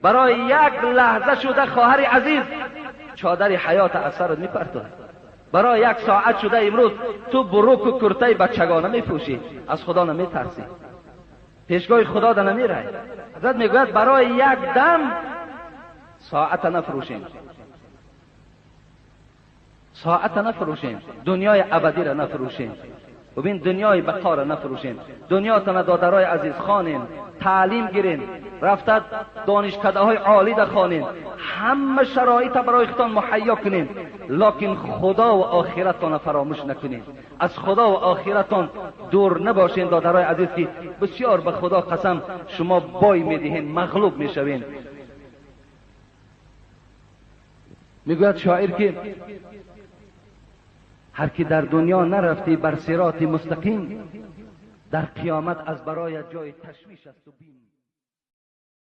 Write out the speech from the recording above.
برای یک لحظه شده خواهر عزیز چادر حیات از سرت میپرتوی. برای یک ساعت شده امروز تو بروک و کرته بچگانه میپوشی، از خدا نمیترسی، پیشگاه خدا ده نمیرای. حضرت میگوید برای یک دم ساعت نفروشیم، ساعت نفروشیم، دنیای ابدی را نفروشیم، ببین دنیای بقا را نفروشیم. دنیا تن دادرای عزیز خوانین، تعلیم گیرین، رفته دانشکده های عالی ده خوانین، همه شرایط برای خودتان مهیا کنین، لکن خدا و آخرتان فراموش نکنین، از خدا و آخرتان دور نباشین دادرای عزیز که بسیار به خدا قسم شما بای میدهین، مغلوب میشوین. میگوید شاعر که هر کی در دنیا نرفتی بر صراط مستقیم، در قیامت از برای جای تشویش است و بیم.